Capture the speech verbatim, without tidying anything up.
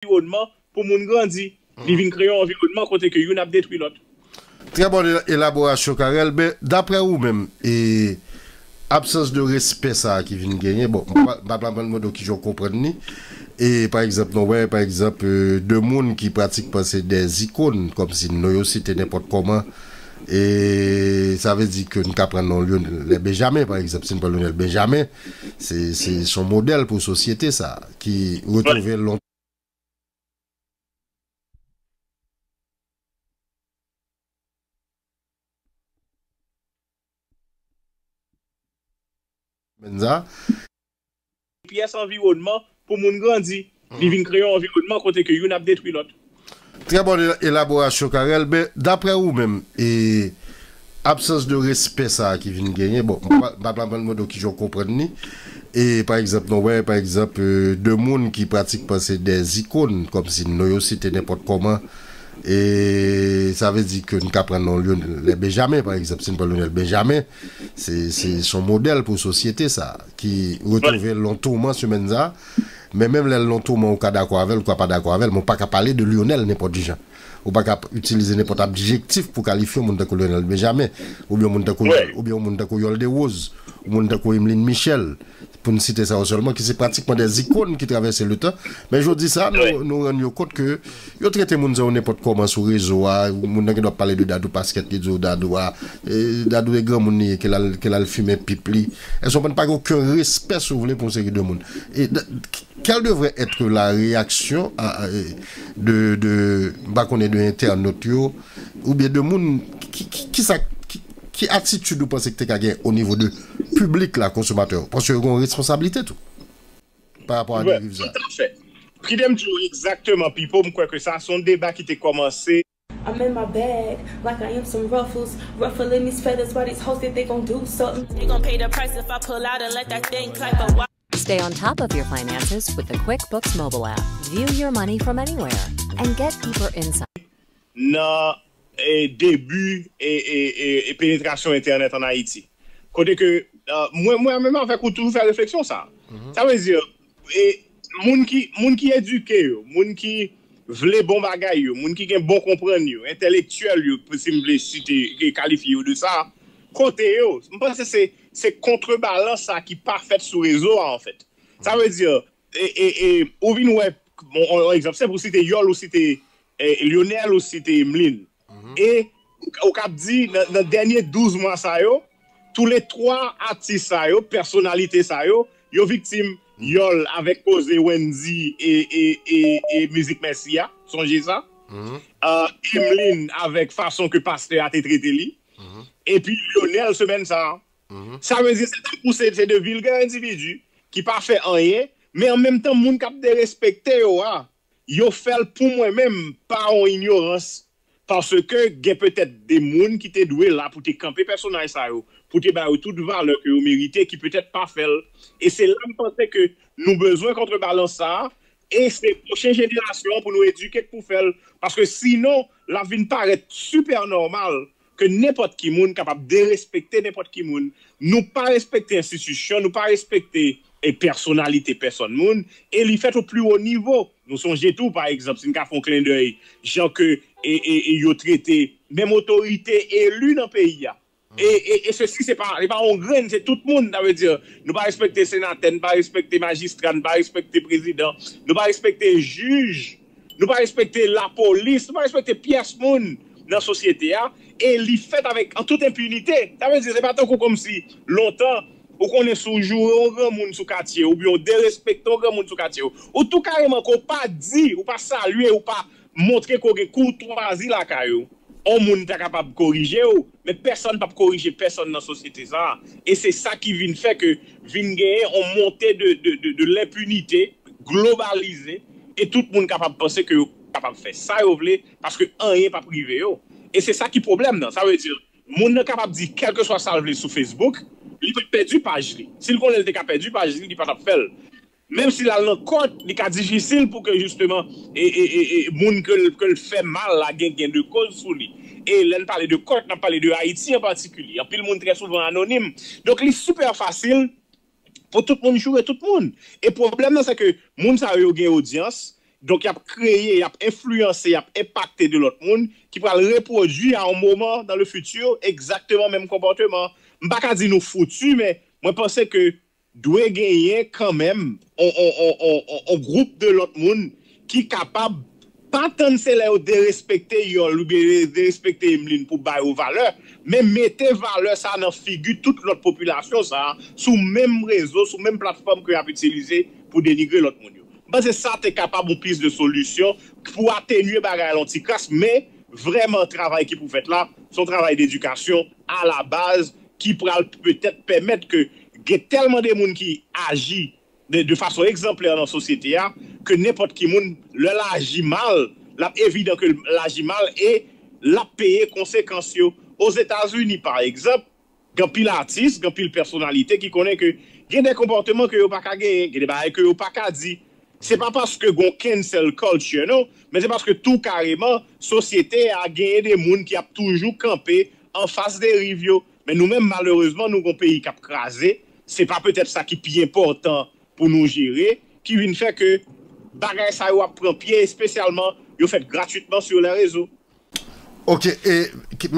anviwònman pou moun grandi. Li vin kreye yon anviwònman kote ke youn ap detwi lòt. Trè bòn elaborasyon, Carel. Men, daprè ou menm, e, absans de respè sa a ki vin genyen, bon, m pa, m pa, m pa mande w kijan w konprann li. E, pa egzanp, nou wè, pa egzanp, e, de moun ki pratikman se de ikòn, kòmsi non yo site nenpòt kòman. E sa vle di ke n ka pran non Lionel Benjamin, pa egzanp, si n pran Lionel Benjamin, se, se, se yon modèl pou sosyete sa, ki retwouve lontan. Menza. Pyès anviwònman pou moun grandi. Li vin kreye yon anviwònman kote ke youn ap detwi lòt. Trè bòn elaborasyon, Carel. Men, daprè ou menm, e, absans de respè sa a ki vin genyen, bon, m pa, m pa, m pa mande w kijan w konprann li. E, pa egzanp, nou wè, pa egzanp, e, de moun ki pratikman se de ikòn, kòmsi non yo site nenpòt kòman. E sa vle di ke n ka pran non Lionel Benjamin, pa egzanp, si n pran Lionel Benjamin, se, se, se yon modèl pou sosyete sa, ki retwouve lontan semèn sa. Men menm lè l lontan, ou ka dakò avè l, ou ka pa dakò avè l, men ou pa ka pale de Lionel nenpòt jan. Ou pa ka itilize nenpòt adjektif pou kalifye yon moun tankou Lionel Benjamin, oubyen yon moun tankou Yòl, oubyen yon moun tankou Yòl Derose, yon moun tankou Emeline Michel, pou n site sa yo sèlman, ki se pratikman de ikòn ki travèse letan. Men jodi sa, nou, nou rann yo kont ke yo trete moun sa yo nenpòt kòman sou rezo a. Moun nan gen dwa pale de Dadou Pasquet, li di w Dadou a, e, Dadou e granmoun li ye, ke l al, ke l al fimen pip li. Èske w konprann, pa gen okenn respè, si w vle, pou yon seri de moun. E, Quelle devrait être la réaction à, à, de, de, m pa konnen, de entènot yo, oubyen de moun, ki, ki, ki sa, ki, ki atitid ou panse ki te ka gen o nivo de piblik la, konsomatè yo? Paske yo gen yon responsablite tou pa rapò a deriv sa. Toutafè. Kite m di w egzakteman, Pipo, m kwè ke sa se yon deba ki te kòmanse. I'm in my bag, like I am some ruffles. Ruffling these feathers, why these hoes think they gon' do something? They gon' pay the price if I pull out and let that thing clap. But why? Stay on top of your finances with the QuickBooks mobile app. View your money from anywhere and get deeper insight. Nan, e, debi, e, e, e, e penetrasyon entènèt an Ayiti. Kote ke, e, mwen, mwen menm avèk ou toujou fè refleksyon sa. Sa vle di, e, moun ki, moun ki edike yo, moun ki vle bon bagay yo, moun ki gen bon konprann yo, entèlektyèl yo, pou, si m vle site, e, kalifye yo de sa, kote yo? M panse se, se kontrebalans sa ki pa fèt sou rezo a, anfèt. Sa vle di, e, e, e, ou vin wè, bon, yon, yon egzanp senp, ou site Yòl, ou site, e, Lionel, ou site Emeline. E ou, ou kab di, nan, nan dènye douz mwa sa yo, toulètwa atis sa yo, pèsonalite sa yo, yo viktim. Yòl avèk koze Wendy e, e, e, e mizik Mèsi a, sonje sa. E, Emeline avèk fason ke pastè a te trete li. Epi Lionel semèn sa a. Sa vle di, se tankou se, se de vilgè endividi ki pa fè anyen, men an menm tan, moun k ap derespekte yo a, yo fè l pou mwen menm, pa yon inyorans, paske gen petèt de moun ki te dwe la pou te kanpe pèsonaj sa yo, pou te ba yo tout valè ke yo merite, ki petèt pa fè l. E se la m panse ke nou bezwen kontrebalans sa a, e se pwochen jenerasyon an pou nou edike k pou fè l, paske sinon, l ap vin parèt sipè nòmal ke nenpòt ki moun kapab derespekte nenpòt ki moun. Nou pa respekte enstitisyon, nou pa respekte, e, pèsonalite pèsòn moun, e li fèt o pli wo nivo. Nou sonje tou, pa egzanp, si n ka fè yon klendèy, jan ke, e, e, e yo trete menm otorite eli nan peyi a. E, e, e sesi, se pa, se pa yon grenn, se tout moun, sa vle di, nou pa respekte senatè, nou pa respekte majistra, nou pa respekte prezidan, nou pa respekte jij, nou pa respekte lapolis, nou pa respekte pyès moun nan sosyete a, e li fèt avèk, an tout enpinite. Sa vle di, se pa tankou kòmsi lontan, ou konnen, si w joure yon granmoun sou katye, oubyen w derespekte yon granmoun sou katye, ou tou kareman ke w pa di, ou pa salye, ou pa montre ke w gen koutwazi lakay ou, yon moun ta kapab korije w, men pèsòn p ap korije pèsòn nan sosyete sa a. E se sa ki vin fè ke vin genyen yon monte de, de, de, de lenpinite globalize, e tout moun kapab panse ke yo kapab fè sa yo vle, paske anyen p ap rive yo. E se sa ki pwoblèm nan. Sa vle di, moun nan kapab di kèlkeswa sa l vle sou Facebook, li p ap pèdi paj li. Si l konnen l te ka pèdi paj li, li pa t ap fè l. Menm si l al nan kòt, li ka difisil pou ke jisteman, e, e, e, e, moun ke l, ke l fè mal la gen, gen de koz sou li. E lè n pale de kòt, n ap pale de Ayiti an patikilye. Anpil moun trè souvan anonim. Donk, li sipè fasil pou tout moun joure tout moun. E pwoblèm nan, se ke moun sa yo, yo gen odyans, Donk, y ap kreye, y ap enfliyanse, y ap enpakte de lòt moun ki pral repwodui a yon moman dans le futur egzakteman menm konpòteman. M pa ka di nou fouti, men mwen panse ke dwe genyen kanmenm on, on, on, on, on, on gwoup de lòt moun ki kapab pa tann se lè yo derespekte Yòl oubyen derespekte Emlin pou ba yo valè, men mete valè sa nan figi tout lòt popilasyon sa sou menm rezo, sou menm platfòm ke y ap itilize pou denigre lòt moun yo. M panse sa te kapab yon pis de solisyon pou atenye bagay la yon ti kras, men vrèman travay ki pou fèt la, se yon travay dedikasyon a la baz ki pral petèt pèmèt ke gen tèlman de moun ki aji de, de fason egzanplè nan sosyete a, ke nenpòt ki moun, lè l aji mal, l ap evidan ke l aji mal e l ap peye konsekans yo. Ozetazini, pa egzanp, gen anpil atis, gen anpil pèsonalite ki konnen ke gen de konpòteman ke yo pa ka genyen, gen de bagay ke yo pa ka di. Se pa paske gon cancel culture, non, men se paske tou kareman, sosyete a genyen de moun ki ap toujou kanpe anfas deriv yo. Men nou menm, malerezman, nou gon peyi k ap kraze. Se pa petèt sa ki pi enpòtan pou nou jere, ki vin fè ke bagay sa yo ap pran pye, espesyalman yo fèt gratwitman sou lè rezo. Ok, e ki,